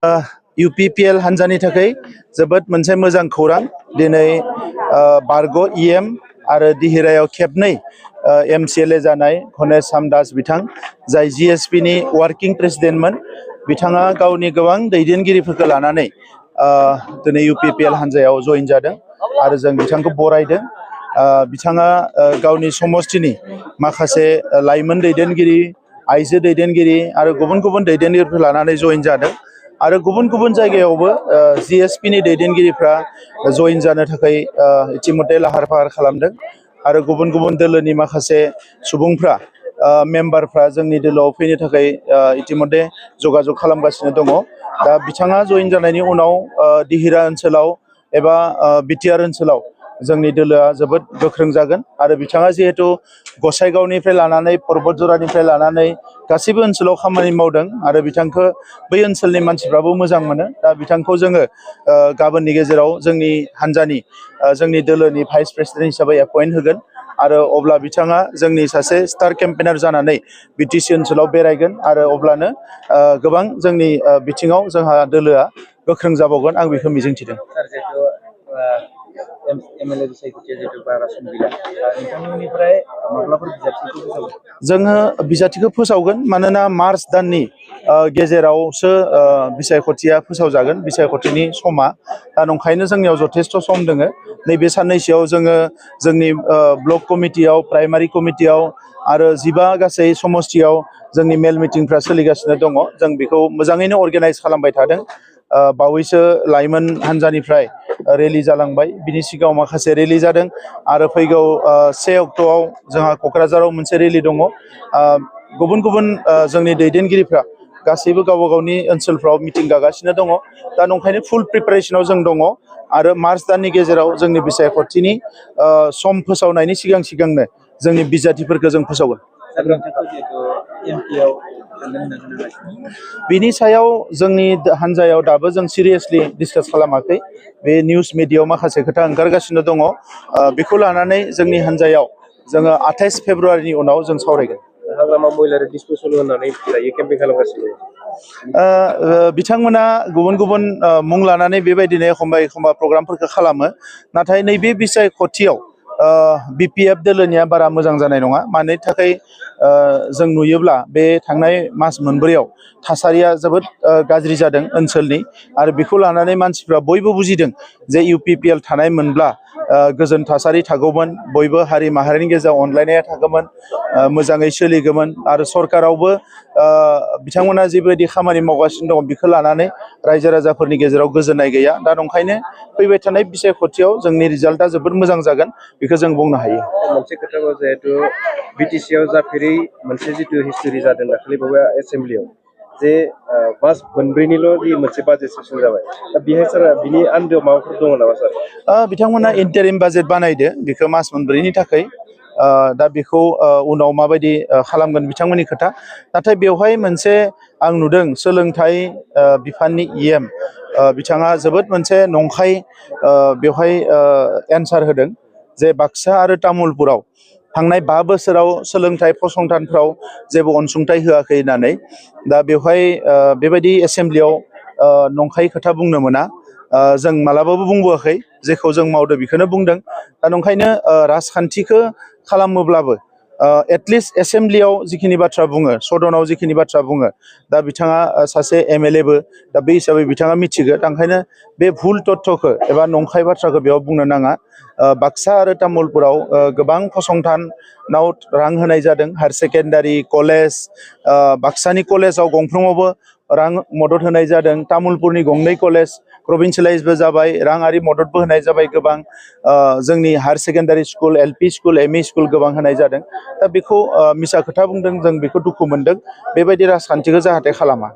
UPPL हान्जानि थाखाय जोबोद मोनसे मोजां खौरां दिनै बारग' EM आरो दिहिरायाव खेबनै MCLA जानाय गणेश सामदास बिथां जाय GSP नि वार्किं प्रेसिडेन्टमोन बिथाङा गावनि गोबां दैदेनगिरिफोरखौ लानानै दिनै UPPL हान्जायाव जइन जादों आरो जों बिथांखौ बरायदों। बिथाङा गावनि समष्टिनि माखासे लाइमोन दैदेनगिरि आइजो दैदेनगिरि आरो गुबुन गुबुन दैदेनगिरिफोर लानानै जइन जादों आरो गुबुन गुबुन जायगायावबो GSP नि दैदेनगिरिफ्रा जइन जानो थाखाय इतिमध्य लाहार फाहार खालामदों आरो गुबुन गुबुन दोलोनि माखासे सुबुंफ्रा मेम्बारफ्रा जोंनि दोलोआव फैनो थाखाय इतिमध्य जगाजग खालामगासिनो दङ। दा बिथाङा जइन जानायनि उनाव दिहिरा ओनसोलाव एबा BTR ओनसोलाव जोंनि दोलोआ जोबोद गोख्रों जागोन आरो बिथाङा जिहेतु गसाइगावनिफ्राय लानानै पर्बतजरानिफ्राय लानानै गासैबो ओनसोलाव खामानि मावदों आरो बिथांखौ बै ओनसोलनि मानसिफ्राबो मोजां मोनो। दा बिथांखौ जोङो गाबोननि गेजेराव जोंनि हान्जानि जोंनि दोलोनि भाइस प्रेसिडेन्ट हिसाबै एपइन्ट होगोन आरो अब्ला बिथाङा जोंनि सासे स्टार केम्पेनार जानानै BTC ओनसोलाव बेरायगोन आरो अब्लानो गोबां जोंनि बिथिङाव जोंहा दोलोआ गोख्रों जाबावगोन आं बेखौ मिजिंथिदों। जोङो बिजाथिखौ फोसावगोन मानोना मार्च दाननि गेजेरावसो बिसायख'थिया फोसावजागोन बिसायख'थिनि समा। दा नंखायनो जोंनियाव जथेस्थ' सम दोङो। नैबे साननैसोआव जोङो जोंनि ब्लक कमिटियाव प्राइमारि कमिटियाव आरो 15 गासै समष्टियाव जोंनि मेल मिटिंफ्रा सोलिगासिनो दङ। जों बेखौ मोजाङैनो अर्गानाइज खालामबाय थादों। बावैसो लाइमोन हान्जानिफ्राय रेलि जालांबाय, बिनि सिगाङाव माखासे रेलि जादों आरो फैगौ 1 अक्ट'आव जोंहा क'क्राझाराव मोनसे रेलि दङ। गुबुन गुबुन जोंनि दैदेनगिरिफ्रा गासैबो गावबा गावनि ओनसोलफ्राव मिटिं गागासिनो दङ। दा नंखायनो फुल प्रिपारेसनाव जों दङ आरो मार्च दाननि गेजेराव जोंनि बिसायख'थिनि सम फोसावनायनि सिगांनो जोंनि बिजाथिफोरखौ जों फोसावगोन। बिनि सायाव जोंनि हान्जायाव दाबो जों सिरियासलि डिसकास खालामाखै। बे निउस मिडियायाव माखासे खोथा ओंखारगासिनो दङ। बेखौ लानानै जोंनि हान्जायाव जोङो 28 फेब्रुआरिनि उनाव जों सावरायगोन। हाग्रामा महिलारि डिसप'सल होननानै दायो केम्पेइन खालामगासिनो। बिथांमोना गुबुन गुबुन मुं लानानै बेबायदिनो एखमबा प्रग्रामफोरखौ खालामो। नाथाय नैबे बिसायख'थियाव BPF दोलोनिया बारा मोजां जानाय नङा। मानि थाखाय जों नुयोब्ला बे थांनाय मास मोनब्रैयाव थासारिया जोबोद गाज्रि जादों ओनसोलनि आरो बेखौ लानानै मानसिफ्रा बयबो बुजिदों जे UPPL थानाय मोनब्ला गोजोन थासारि थागौमोन, बयबो हारि माहारिनि गेजेराव अनलायनाया थागौमोन, मोजाङै सोलिगौमोन आरो सरकारावबो बिथांमोना जिबायदि खामानि मावगासिनो दङ बेखौ लानानै रायजो राजाफोरनि गेजेराव गोजोननाय गैया। दा नंखायनो फैबाय थानाय बिसायख'थियाव जोंनि रिजाल्टआ जोबोद मोजां जागोन बेखौ जों बुंनो हायो। मोनसे खोथाखौ जिहेतु BTC आव जाफेरै मोनसे जितु हिस्टरि जादों दाखालि बावै एसेम्ब्लियाव जे मास मोनब्रैनिल' जि मोनसे बाजेट सेसन जाबाय, दा बेहाय सार बिनि आन्दोआव माबाफोर दङ नामा सार? बिथांमोना इन्टारिम बाजेट बानायदो बेखौ मास मोनब्रैनि थाखाय। दा बेखौ उनाव माबायदि खालामगोन बिथांमोननि खोथा। नाथाय बेवहाय मोनसे आं नुदों सोलोंथाइ बिफाननि EM बिथाङा जोबोद मोनसे नंखाय बेवहाय एन्सार होदों जे बाक्सा आरो तामुलपुराव थांनाय 5 बोसोराव सोलोंथाइ फसंथानफ्राव जेबो अनसुंथाइ होआखै होननानै। दा बेवहाय बेबायदि एसेम्ब्लियाव नंखाय खोथा बुंनो मोना। जों मालाबाबो बुंबोआखै, जेखौ जों मावदों बेखौनो बुंदों। दा नंखायनो राजखान्थिखौ खालामोब्लाबो एटलिस्ट एसेम्ब्लियाव जिखिनि बाथ्रा बुङो, सदनाव जिखिनि बाथ्रा बुङो, दा बिथाङा सासे MLAबो, दा बे हिसाबै बिथाङा मिथिगौ। दा ओंखायनो बे भुल तथ्यखौ एबा नंखाय बाथ्राखौ बेयाव बुंनो नाङा। बाक्सा आरो तामुलपुराव गोबां फसंथानाव रां होनाय जादों, हायार सेकेन्डारि कलेज, बाक्सानि कलेजाव गंफ्रोमावबो रां मदद होनाय जादों। तामुलपुरनि गंनै कलेज प्रभिन्सियेलाइजबो जाबाय, राङारि मददबो होनाय जाबाय गोबां। जोंनि higher secondary school, LP school, ME school गोबां होनाय जादों। दा बेखौ मिसा खोथा बुंदों, जों बेखौ दुखु मोनदों। बेबायदि राजखान्थिखौ जाहाथे खालामा।